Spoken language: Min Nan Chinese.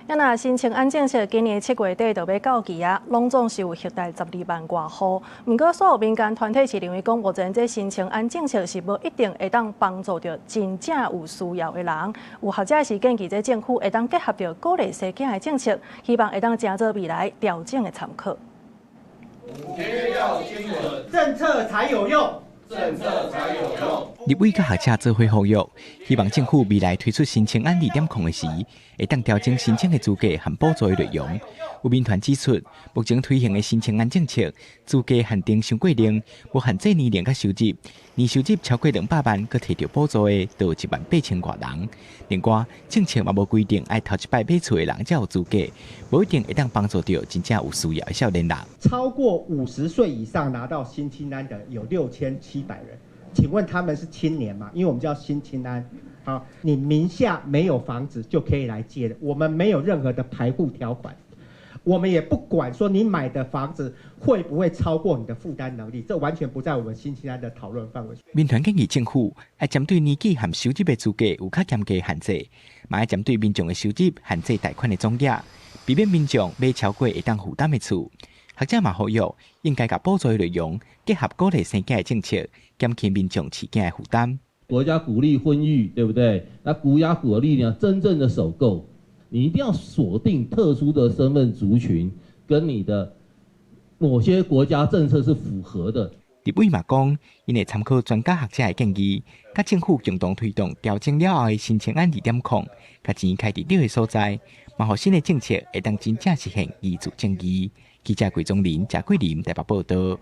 若新青安政策今年7月底就欲到期啊，攏總是有核貸12萬外戶。毋過，所有民間團體是認為講，目前這新青安政策是無一定會當幫助著真正有需要的人。有學者是建議，這政府會當結合著鼓勵生囝的政策，希望會當成做未來調整的參考。補貼要精準，政策才有用。政策才有用。立委佮學者做伙呼籲，希望政府未來推出新青安2.0的時，會當調整申請的資格和補助的內容。有民團指出，目前推行的新青安政策，資格限定傷過硬，無限制年齡佮收入，年收入超過200萬，閣提著補助的，就有1萬8千外人。另外，政策嘛無規定愛頭一擺買厝的人才有資格，無一定會當幫助著真正有需要的少年人。超過50歲以上拿到新青安的有6700人，請問他們是青年嗎？因為我們叫新青安，好，你名下沒有房子就可以來借的，我們沒有任何的排富條款，我們也不管說你買的房子會不會超過你的負擔能力，這完全不在我們新青安的討論範圍。民團建議政府愛針對年紀和收入的資格有較嚴格限制，嘛愛針對民眾的收入限制貸款的總額，避免民眾買超過會當負擔的厝。學者嘛呼籲，應該共補助的內容結合鼓勵生囝的政策，減輕民眾飼囝的負擔。國家鼓勵婚育，對不對？那國家鼓勵呢？真正的首購，你一定要鎖定特殊的身份族群，跟你的某些國家政策是符合的。立委嘛講，𪜶會參考專家學者的建議，佮政府共同推動調整了後的新青安2.0，共錢開佇對的所在，嘛予新的政策會當真正實現居住正義。記者桂宗林、賈桂林台北報道。